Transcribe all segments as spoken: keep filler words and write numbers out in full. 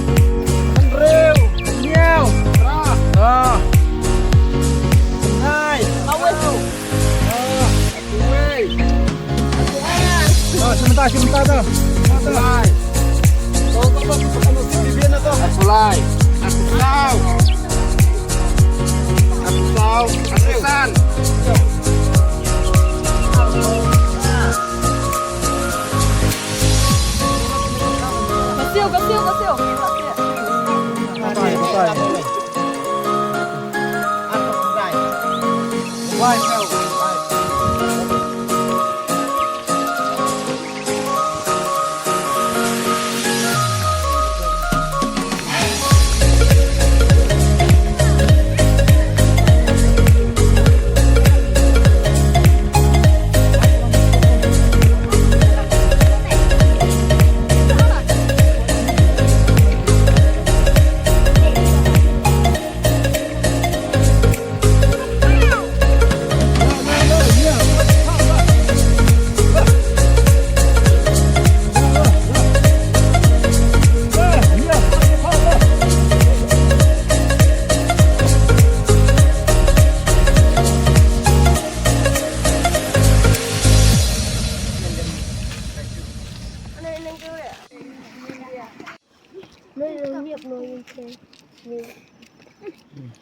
Hynriew, hynñiew, phra, ah, nai, ah, wei, ah, shim bynta, shim bynta to. Lai. Lai. Lai. Lai. Lai. Ka siew, ka siew, ka siew. Bye, bye.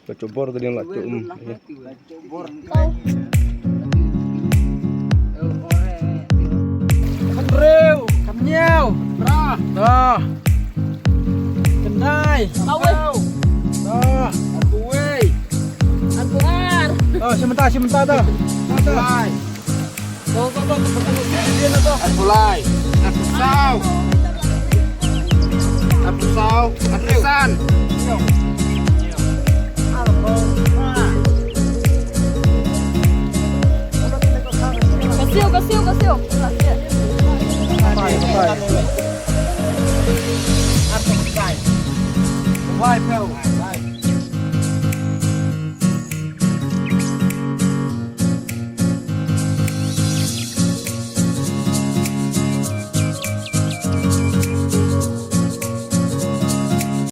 Ka chobor ka ding la tu um. Hynriew, hynñiew, phra, ah, khyndai, kawei, ah, kawei, ah, shim bynta, shim bynta to. Lai. Arphew lai, arphew saw, arphew saw, arphew san. Ka siew, ka siew, ka siew. Arphew san. Arphew san.